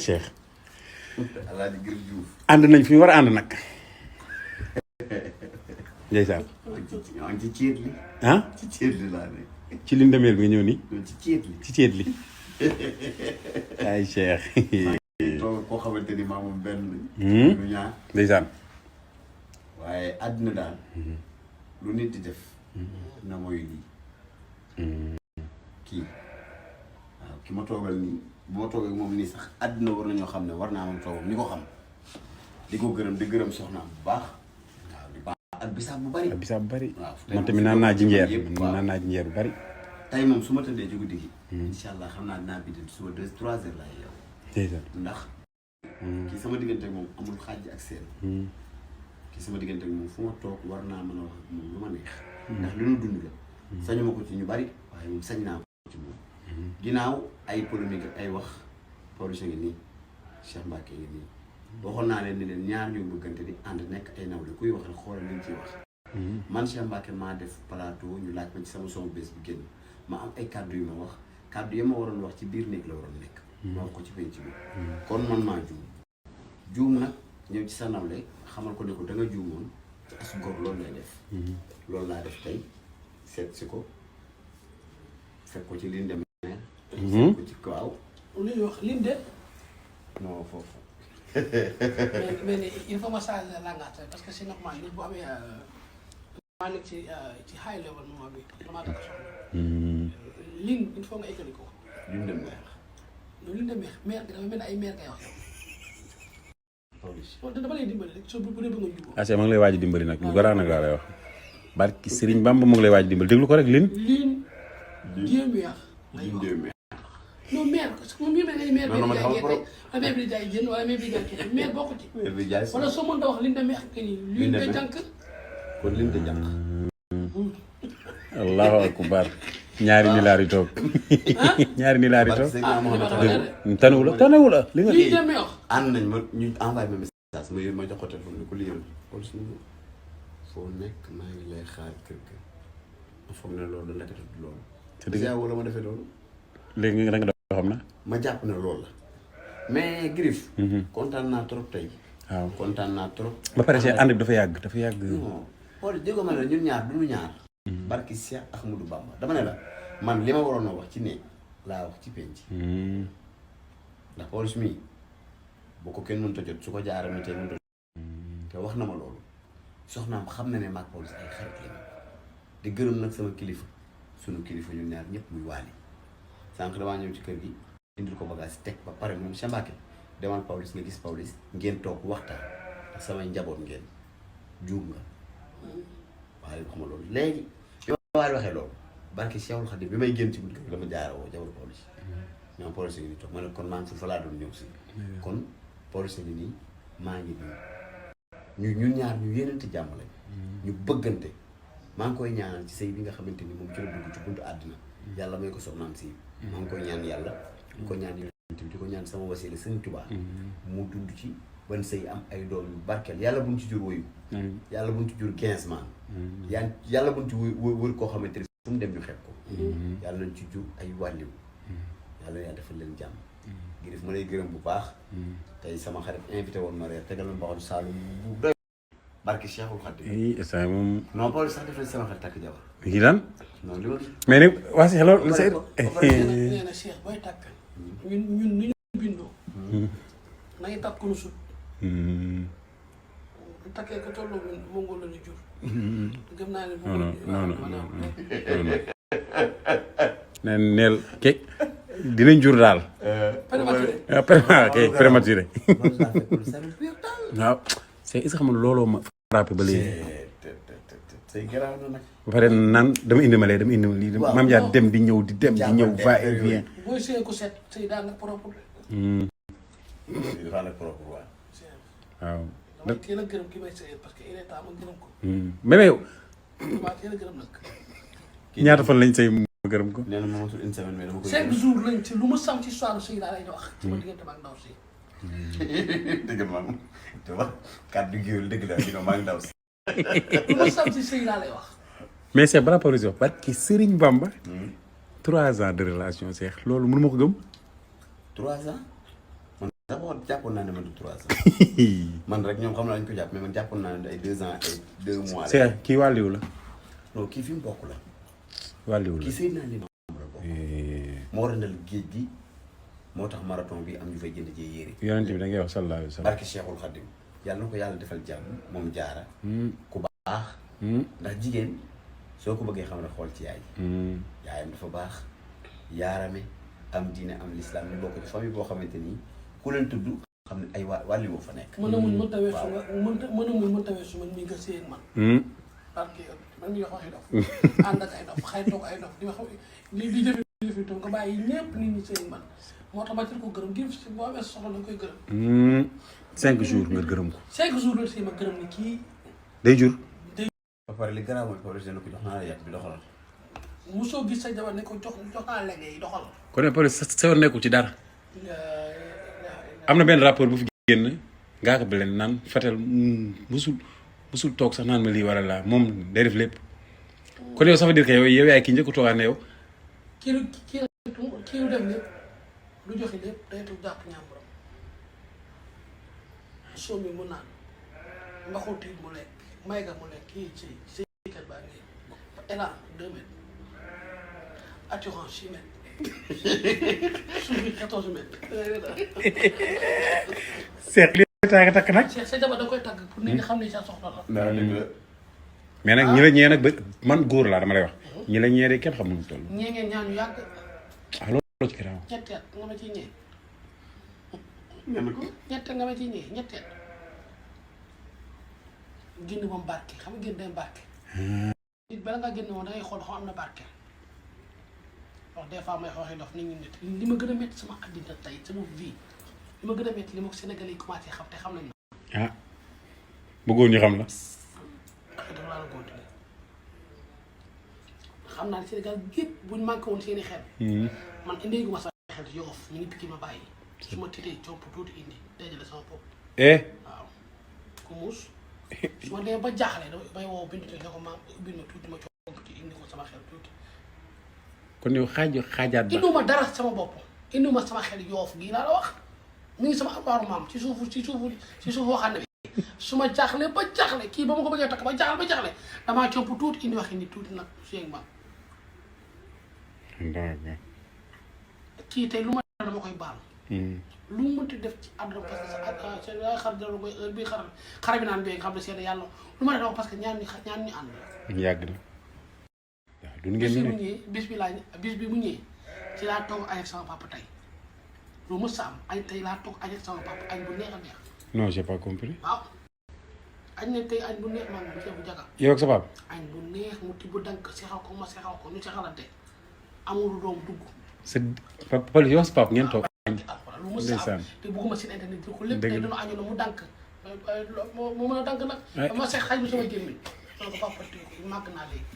Cheikh. Alaaji Gërëm Diouf. ànd nañ fi ñu war a ànd nag. ndeysaan. maa ngi ci ceet li. ah ci ceet li laa ne. ci li ndemeel bi nga ñëw nii. ci ceet li. ci ceet li. ay Cheikh. toog koo xamante ni maa moom benn. lu ñaar. ndeysaan. waaye àddina daal. lu nit di def. na mooy lii. kii waaw ki ma toogal nii bu ma toogee moom nii sax àddina war nañoo xam ne war naa am toogam ñi ko xam di ko gërëm di gërëm soxnaam bu baax waaw di baax ak bisaab bu bari. ak bisaab bu bari. waaw man tamit naan naa jinjeer man naan naa jinjeer bu bari. tey moom su ma tëddee ci guddi gi. incha allah xam naa dinaa bind suba 2-3 heures laay yow. ndeysaan. ndax. kii sama diggante moom amul xaaj ak seen. kii sama diggante moom fu ma toog war naa mën a wax ak moom lu ma neex. ndax li nu dund la. sañu ma ko ci ñu bari waaye moom sañ naa ko ci moom. ginnaaw ay polémique ak ay wax Pawlish ngi nii Cheikh Mbacke ngi nii waxoon naa leen ni leen ñaar ñu bëggante di ànd nekk ay nawle kuy wax rek xoolal liñ ciy wax. man Cheikh Mbacke maa def plateau ñu laaj ma ci sama son bés bi génn ma am ay kàddu yu ma wax kàddu yi ma waroon wax ci biir néeg la waroon nekk. ma wax ko ci penc bi. kon man maa juum nag ñëw ci sa nawle xamal ko ne ko da nga juumoon ci as góor loolu lay def. loolu laa def tey seet si ko fekk ko ci liñ demee. seet ko ci waaw. lu ñuy wax lim de. non foofu. mais il faut ma changer langage parce que c'est normal nit bu amee maa nekk ci high level moment bi damaa takk soxna. lim il faut nga égali ko. liñ dem neex. loolu liñ dem neex maire gi dafa mel ni ay maire ngay wax yow. Pawlish. loolu dama lay dimbali rek soo bu dee bëgg nga jubóo. Acha ma ngi lay waaj a dimbali nag lu garaan nag laa lay wax. barki Serigne Bamba mu ngi lay waaj a dimbali déglu ko rek lin. liin jéem weex. liñ dem neex. non maire parce que moom mii mel ni maire bi di jaay gerte wala maire bi di jaay jën wala maire bi di jaay kii maire bokk ci. maire bi jaay wala soo mënta wax liñ dem neex que ni liñ de jànk. kon liñ de jànk. allahu akbar ñaari ni laari toog. ñaari ni laari toog. tanewu la tanewu la li nga. liñ dem wax. ànd nañ ma ñu envoyé ma message ma jox ko téléphone ni ko lii yëngu xool suñu foo nekk maa ngi lay xaar kër ga ma foog ne loolu la nekkati loolu. te dëgg wala ma defee loolu. léegi nga da nga xam na. ma jàpp ne loolu la mais Griff. kontaan naa trop tey. waaw kontaan naa trop. ba pare see ànd bi dafa yàgg dafa yàgg. non xool déggoo ma ne ñun ñaar du ñu ñaar. barki Cheikh Ahmadou Bamba dama ne la man li ma waroon a wax ci néeg laa wax ci penc. ndax Pawlish mii bu ko kenn mënut a jot su ko jaarame tey mënut a jot te wax na ma loolu soxnaam xam na ne maag Pawlish ay xarit lañu di gërëm nag sama kilifa sunu kilifa ñun ñaar ñëpp muy waali sànq damaa ñëw ci kër gi indil ko bagage teg ba pare moom Cheikh Mbacke demal Pawlish nga gis Pawlish ngeen toog waxtaan ak samay njaboot ngeen juum nga waaye wax ma loolu léegi bi ma waali waxee loolu barke Cheikhul Khadim bi may génn ci buntu kër dama jaaroo jabaru Pawlish ñoom Pawlish ngi nii toog ma ne kon maa ngi fa laa doon ñëw si kon Pawlish ngi nii maa ngi nii ñun ñaar ñu yéenante jàmm lañ ñu bëggante maa ngi koy ñaanal ci sëy bi nga xamante ni moom ci la dugg ci buntu àddina yàlla may ko soxnaam si maa ngi koy ñaan yàlla di ko ñaan di ko ñaan sama wasila Sëñ Tuubaa mu dund ci ban sëy am ay doom yu barkeel yàlla buñ ci jur woyu yàlla buñ ci jur 15 man yàlla buñ ci wër koo xamante ni fu mu dem ñu xeeb ko yàlla nañ ci jur ay wàlliw yàlla yaa defal leen jàmm Griff ma lay gërëm bu baax tey sama xarit invité woon ma reer tegal ma mbaxalu Saalum bu doy barke Cheikhul Khadim instant moom. non Pawlish sax def nañ sama xarit takk jabar yi lan. non li ma mais nag waa si loolu. nee na Cheikh booy tàkk ñun ni ñu bindoo na ngi tàkk nu sut takkee ko tolloo mongol la ñu jur gëm naa ne non non non non neel ke dinañ jur daal. prématuré. waaw c'est est-ce que xam nga looloo ma frappé ba léegi. say garaaw na nag. ba pare naan dama indi ma lee dama indi ma lii. maam yaa dem di ñëw di dem di ñëw va et vient. booy sëy ko set sëy daal nag propre. dafa nekk propre waaw. waaw. damay teel a gërëm ki may sëyal parce que il est temps ma gërëm ko. mais yow. maa teel a gërëm nag. ñaata fan lañ sëy ma gërëm ko. nee na ma mosul une semaine mais dama koy. 5 jours lañ ci lu ma sam ci soir sëy laa lay wax. ci ma diggante maag ndaw si. dëgg la maam te wax kàddu gi dëgg la dina maa ngi ndaw si. lu ma sam ci sëy laa lay wax. mais c'est par rapport aux parce que Serigne Bamba. 3 ans de relation Cheikh loolu mënu ma ko gëm. 3 ans man d'abord jàppoon naa ne man du 3 ans man rek ñoom xam naa dañu ko jàpp mais man jàppoon naa ne ay 2 ans ay 2 mois. c'est kii wàlliwu la. non kii fi mu bokk la. wàlliwu la kii Seydina Limaamu la bokk. moo rëndal géej gi moo tax marathon bi am ñu fay jënd ci yére. yonent bi da ngay wax sallallahu alayhi wa sallam. barke Cheikhul Khadim yàlla na ko yàlla defal jàmm moom jaara. ku baax. ndax jigéen soo ko bëggee xam ne xool ci yaay. yaayam dafa baax yaarame am diine am l'islam ñu bokk ci famille boo xamante ni ku leen tudd xam ne ay wàlli woo fa nekk. mën a muñ mënta weesu mën a muñ mënta weesu man mii nga séy ak man. parce que man mii waxi dof ànd ak ay dof xaritoo ko ay dof di wax di jëfe toog nga bàyyi ñëpp nit ñi séy ak man moo tax ma ci ko gërëm gis si boo amee soxla da nga koy gërëm. 5 jours nga gërëm ko. 5 jours la si ma gërëm ni kii. day jur. ba pare li garaaw mooy projet ko jox naa la yàq bi doxalal. mosoo gis sa jabar ne ko jox naa la léegi doxal. kon ne peut être sa nekkul ci dara. am na benn rapport bu fi génn ngaa ko bële naan Fatel musul toog sax naan ma lii wala laa moom day def lépp. kon yow ça veut dire que yow yaay ki njëkk a toogaan ne yow. kii lu def lépp lu joxe lépp day toog jàpp ñàmburam soo mi mu naan mbaxul tiit mu lekk may ga mu lekk kii ci kat baa ngi élan 2 mètres assurance 6 mètres suuf bi 14 mètres. seet li nga takk nag. sa jabar da koy tagg pour nit ñi xam ne sa soxla la. mais nag ñi la ñee nag ba man góor laa dama lay wax. ñi la ñee de kenn xamul toll. ñee ngeen ñaan yu yàgg. ah loolu ci garaaw. ñetti at nga ma ciy ñee. ñett nga ma ciy ñee ñetti at. génn moom barke xam nga génn day barke. nit bala ngaa génn moom da ngay xool xam am na barke. wax des fois may waxi dof nit ñi nit li ma gën a métti sama àddina tey sama vie li ma gën a métti li ma ko Sénégalais yi commencé xam te xam nañ ma. ah bëggoon ñu xam la. dafa laa la continuer xam naa ne Sénégal gépp buñ manqué woon seen i xel. man indee gu ma sama xel Yoff ñu ngi pikki ma bàyyi. su ma titee comp tuuti indi dajale sama bopp. waaw ku muus su ma demee ba jaaxle damay woo bindu te ne ko maam ubbil ma tuuti ma comp ci indi ko sama xel tuuti. kon yow xaajaat ba. indiwuma dara sama bopp indiwuma sama xel Yoff gii laa la wax mi ngi sama armoire maam ci suufu waxande bi su ma jaaxle ba jaaxle kii ba ma ko bëggee takk ba jaaxle damaa comp tuuti indi waxi ni tuuti nag suyeeg maam kii tey lu ma dama koy baal lu mu mënti def ci àdduna parce que sa xar dara koy heure bii xar bi naan bee nga xam ne seen yàlla lu ma def parce que ñaan ñi ànd yàgg na waaw du ngeen ne bis bi mu ñëwee ci laa toog añ ak sama papa tey lu mës sa am añ tey laa toog añ ak sama papa añ bu neex a neex. non j'ai pas compris. waaw añ ne tey añ bu neex maa ngi bu jaga. yow ak sa papa. añ bu neex mu tibb dank sexal ko ma sexal ko ñu sexalante amul doom dugg. sa papa yow sa papa ngeen toog. lu mës sa am te bëgguma seen internet bi ko lépp tey dañoo añu na mu dank mu mën a dank nag. dama sex xaj bi sama gémmiñ donc papa màgg naa léegi.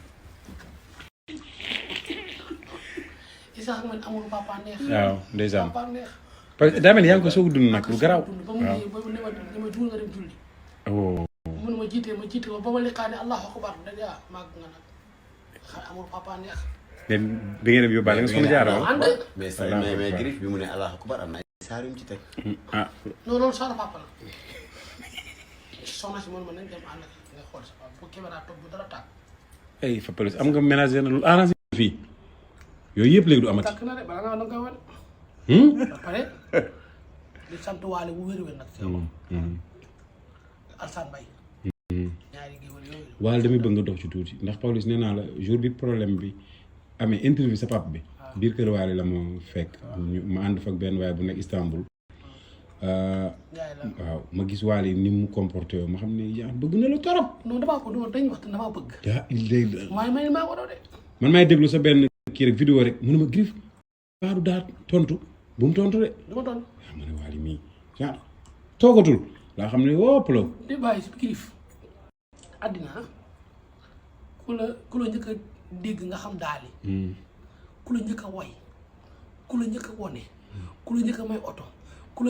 sax man amul papa neex. waaw ndeysaan papa neex. parce que daa mel ni yaa ngi ko soog a dund nag lu garaaw. ba mu ñëwee ba mu ne ma juul nga dem julli. oh. mun ma jiite ba ma liqaane allahu akbar dañuy màgg nga nag amul papa neex. mais bi ngeen dem yóbbaale nga soxna Jaara ànd mais Griff bi mu ne allahu akbar am na ay saar yu mu ci teg. ah. non loolu soxna papa la. soxna si man nañ dem ànd nga xool sa papa bu caméra toog bu dara tàkk. ay fa police am nga ménager na lu arrangé fii yooyu yëpp léegi du amati. tàkk na de bala nga koy wane. ba pare di sant waale bu wér-wér nag. Alsane Mbaye. ñaari géwél yooyu. waale damay bëgg nga dox ci tuuti ndax Pawlish nee naa la jour bi problème bi amee interview sa papa bi. biir kër waale la ma fekk. ma ànd fa ak benn waaye bu nekk Istanbul. waaw ma gis waale ni mu comporté yoo ma xam ne yaa bëgg na la torop. non damaa ko doon dañuy wax damaa bëgg. maa ko doon de. man maay déglu sa benn kii rek vidéo rek mu ne ma Griff baaru daa tontu bu mu tontu de. du ma tontu. waaw ma ne waale mii genre toogatul laa xam ne wopp la. di bàyyi si Griff àddina ku la njëkk a dégg nga xam daali. ku la njëkk a woy ku la njëkk a wone ku la njëkk a may oto ku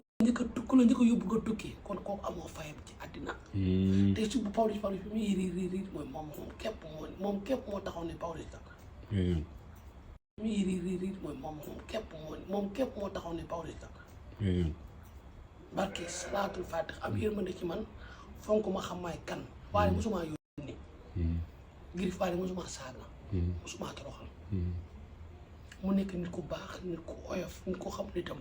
la njëkk a yóbbu nga tukki kon kooku amoo fayam ci àddina. tey su bu Pawlish bi muy riir mooy moom képp moo taxaw ne Pawlish sax. muy riir mooy moom képp moo taxaw ne Pawlish sax. barke salaatul fatih am yërmande ci man fonk ma xam maay kan waaye mosuma yónni Griff waaye mosuma saaga mosuma toroxal mu nekk nit ku baax nit ku oyof nit ku xam nitam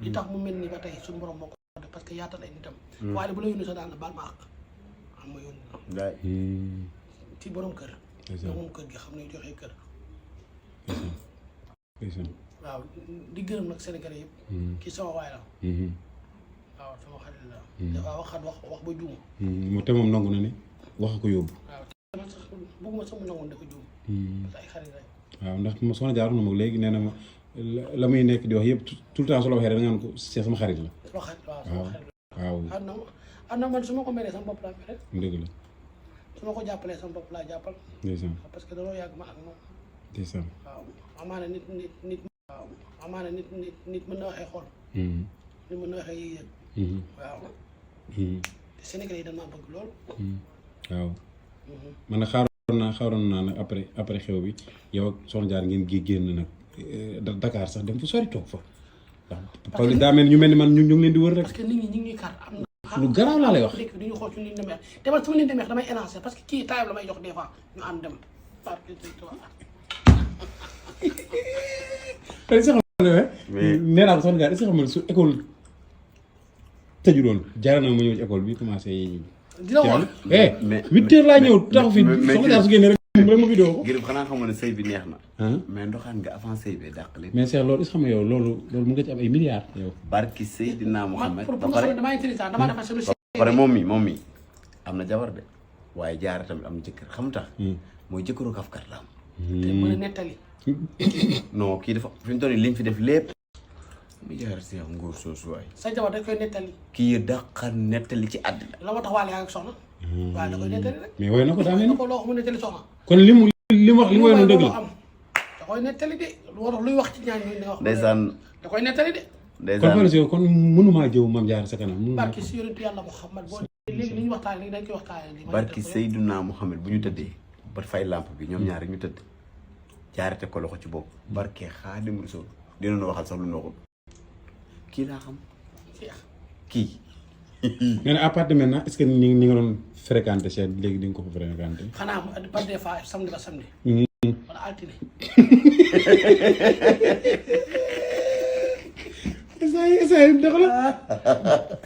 li tax mu mel ni ba tey suñu borom moo ko def parce que yaatal ay nitam waaye bu la yónni sax daan la baal ma àq am ma yónni la ci borom kër moom kër gi xam ne joxee kër waaw di gërëm nag Sénégalais yëpp kii sama waay la waaw sama xarit la dafa waxaat wax ba juum mu te moom nangu na ne wax ko yóbbu waaw te man sax bëgguma sax mu nangoon dafa juum parce que ay xarit lañ waaw ndax soxna Diarra na ma léegi nee na ma la muy nekk di wax yëpp tout le temps su la waxee rek da nga naan ko c'est sama xarit la sama xarit waaw sama xarit la waaw am na man su ma ko meree sama bopp laa mere dëgg la su ma ko jàppalee sama bopp laa jàppal ndeysaan parce que danoo yàgg ma ak moom ndeysaan waaw amaana nit waaw amaana nit mën na waxee xol nit mën na waxee yëg-yëg waaw te Sénégalais yi dañ maa bëgg lool waaw man nag xaaroon naa nag après xew bi yow ak soxna Diarra ngeen génn nag Dakar sax dem fu sori toog fa ndax parce que daa mel ñu mel ni man ñu ngi leen di wër rek parce que nit ñi ñu ngi kar am na lu garaaw laa lay wax dëkk bi duñu xool ci ligne de mer te man sama ligne de mer damay élancer parce que kii taayam la may jox des fois ñu ànd dem parce que nee naa ko soxna Diarra est-ce que xam nga su école tëju doon Diarra na ma ñëw ci école bi commencé dina wax mais 8 heures laa ñëw taxaw fi soxna Diarra su génnee rek ma vidéo ko Griff xanaa xam nga ne sëy bi neex na mais ndoxaan nga avant sëy bi dàq lépp mais Cheikh loolu est-ce que xam nga yow loolu mën nga ci am ay milliards yow barki Seydina Mohamed pour ba nga xam ne damaa intelligent damaa defar sama pare moom mi am na jabar de waaye Diarra tamit am na jëkkër xam tax mooy jëkkëru kafkat la am te mën a nettali non kii dafa fi mu toll nii liñ fi def lépp mu Diarra si yow ngóor soosu waay sa jabar da koy nettali kii dàqal nettali ci àddina la moo tax waale yaa ak soxna waaye da koy nettali rek mais woy na ko daa mel na ni ko loo xam ne nettali soxna kon li mu wax li mu woy noonu dëgg la am da koy nettali de lu war luy wax ci ñaan ñooñu wax ndeysaan da koy nettali de kon Pawlish yow kon mënumaa jëw Mame Diarra sa kanam barki si yonentu yàlla Muhammad boo léegi li ñu waxtaan léegi dañ koy waxtaanee barki Seydina Mohamed bu ñu tëddee ba fay lampe bi ñoom ñaar rek ñu tëdd Diarra teg ko loxo ci bopp barke Xaadim Rasul dinañu waxal sax lu ñu waxul kii laa xam kii nee na à partir de maintenant est-ce que ni nga doon fréquenté Cheikh léegi di nga ko fa fréquenté xanaa par des fois samedi ba samedi wala altine essay doxala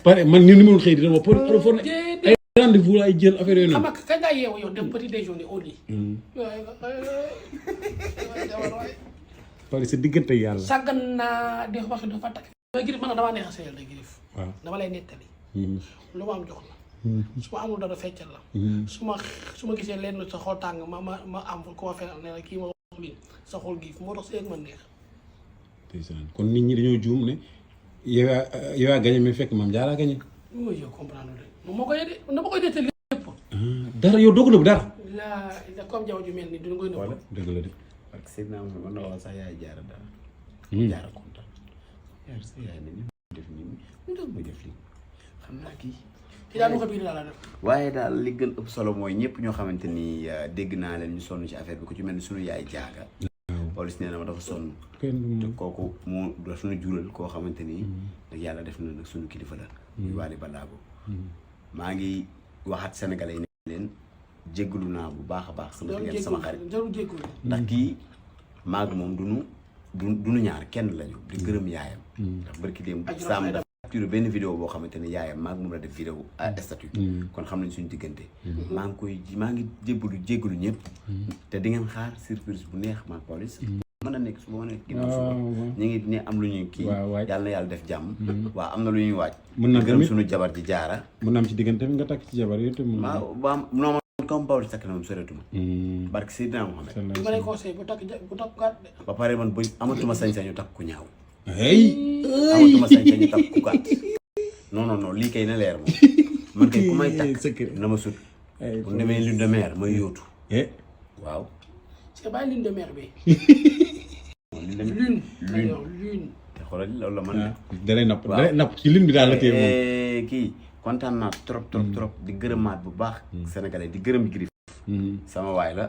pare man ni ma xëy di dama pour ay rendez-vous ay jël affaire yooyu xam noonu nga kañ ngaa yeewu yow def petit déjeuner au lit pare sa diggante yàlla sàggan naa di wax dafa takk mais Griff man damaa neex a sëyal de Griff waaw dama lay nettali lu ma am jox la su ma amul dara feccal la su ma gisee lenn sa xol tàng ma am ku ma fenal ne la kii ma wax lii sa xol gi moo tax sëy ak man neex kon nit ñi dañoo juum ne yow yaa gagné mais fekk Mame Diarra gagné mooy yow comprendre de moom moo koy yedde dama koy nettali lépp dara yow doo ko nëbb dara la comme jaw ju mel ni duñu koy nëbb dëgg la de barke Seydina Mohamed man na wax sax yaay Diarra dara Diarra kontaan Diarra sa yaay ne ñu def nii ñu doon muy def lii xam naa kii ci daal ko biir daal la def waaye daal li gën ëpp solo mooy ñëpp ñoo xamante ni dégg naa leen ñu sonn ci affaire bi ku ci mel ni suñu yaay jaaga Pawlish nee na ma dafa sonn te kooku moo daf na jural koo xamante ni nag yàlla def na nag suñu kilifa la muy Wally Ballago maa ngi waxaat sénégalais yi ne leen jéggalu naa bu baax a baax sama diggante sama xarit ndax kii maag moom duñu ñaar kenn lañu di gërëm yaayam ndax barki démb saam dafa capturé benn vidéo boo xamante ne yaayam maag moom la def vidéo à statut kon xam nañ suñu diggante maa ngi jéggalu ñëpp te di ngeen xaar surprise bu neex maag Pawlish mën a nekk suba mën a nekk ginnaaw suba ñu ngi ne am lu ñuy kii yàlla na yàlla def jàmm waaw am na lu ñuy waaj mën na gërëm suñu jabar ji Diarra mën na am ci diggante bi nga takk ci jabar yow te mën na waaw comme Pawlish takk na moom soreetuma barke Seydina Mohamed ma lay conseillé bu takk gàtt de ba pare man bu amatuma sañ-sañu takk ku ñaaw hey amatuma sañ-sañu takk ku gàtt non lii kay na leer moom man kay ku may takk na ma sut bu demee lune de mer may yóotu waaw c'est bàyyi lune de mer bi lune te xoolal loolu la man dalay napp ci lune bi daal la téye moom kii kontaan naa trop di gërëmaat bu baax sénégalais di gërëm Griff sama waay la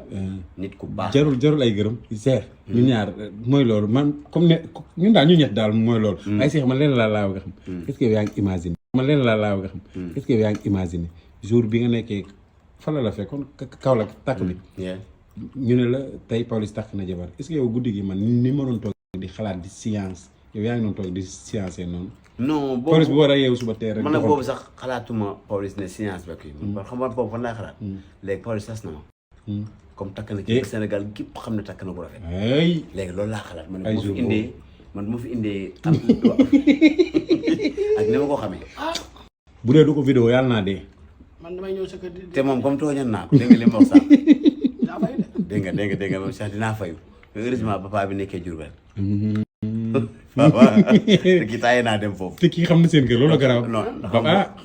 nit ku baax jarul ay gërëm Cheikh ñu ñaar mooy loolu man comme ne ñun daal ñu ñett daal mooy loolu ay Cheikh man leen laa nga xam est-ce que yaa ngi imaginer man leen laa nga xam est-ce que yaa ngi imaginer jour bi nga nekkee fala la fekkoon Kaolack takk bi ñu ne la tey Pawlish takk na jabar est-ce que yow guddi gi man ni ma doon toog di xalaat di science yow yaa ngi doon toog di science noonu non boobu Pawlish bu war a yeewu suba teel rek man nag boobu sax xalaatuma Pawlish ne science ba kii man xam nga boobu fan laay xalaat léegi Pawlish sas na ma comme takk na ci Sénégal gépp xam ne takk na ko rafet ay léegi loolu laa xalaat man ay bu fi indee man bu fi indee am ak ni ma ko xamee bu dee du ko vidéo yàlla naa dee man damay ñëw sa kër di te moom comme tooñan naa ko dégg nga li ma wax sax daa fay de. dégg nga moom sax dinaa fayu heureusement papa bi nekkee Diourbel waaw te kii taaye naa dem foofu te kii xam na seen kër loolu garaaw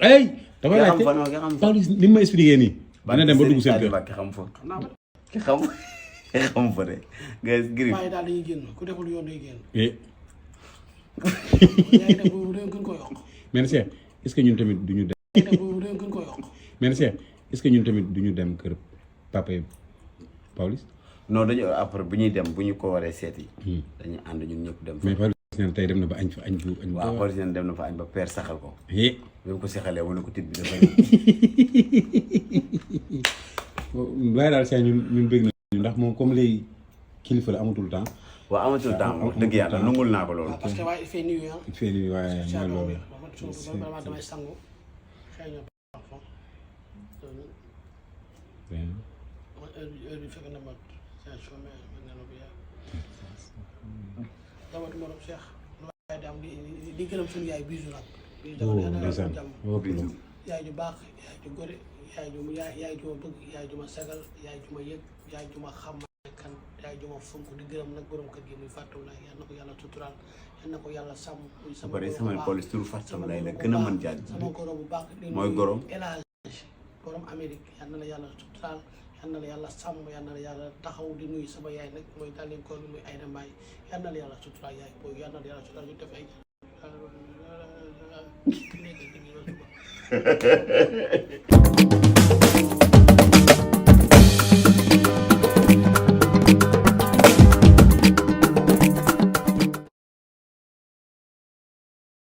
ay dama laajte Pawlish ni ma expliqué nii dina dem ba dugg seen kër ki xam fa xam naa ba ki xam fa de nga Griff bàyyi daal dañuy génn ku deful yoon day génn. eh yaa ngi def bu réew gën ko yokk. mais Cheikh est-ce que ñun tamit duñu dem yaa ngi def bu réew gën ko yokk. mais Cheikh est-ce que ñun tamit duñu dem kër papa yi Pawlish non dañu après bu ñuy dem bu ñu ko waree seeti dañuy ànd ñun ñëpp dem fa mais Pawlish neen tey dem na ba añ fa añ bu añ waaw Pawlish neen dem na fa añ ba père saxal ko eh bi mu ko saxalee wala ko tit bi dafay waaye daal Cheikh ñun bëgg nañu ndax moom comme léegi kilifa la amatul temps waaw amatul temps wax dëgg yàlla nangul naa ko loolu parce que waaye il fait nuit ah. il fait nii waaye mooy loolu vraiment damay sangu xëy na parfum heure bi fekk na ma station mais man nelaw bi yaa dawatu morom Cheikh lu waaye daam di gërëm suñu yaay bisu nag ndeysaan jàmm yaay ju baax yaay ju gore yaay ju ma bëgg yaay ju ma sagal yaay ju ma yëg yaay ju ma xam kan yaay ju ma fonk di gërëm nag borom kër gi muy fàttaw lay yal na ko yàlla tuturaal yal na ko yàlla sàmm muy sama bari sama Pawlish tur fàttaw lay la gën a mën jaaj sama goro bu baax mooy gorom élage borom Amérique yal na la yàlla tuturaal yal na la yàlla sàmm yal na la yàlla taxaw di nuyu sama yaay nag mooy daalin koor bi muy Ayda Mbaye yal na la yàlla tuturaal yaay booy yal na la yàlla tuturaal ñu def ay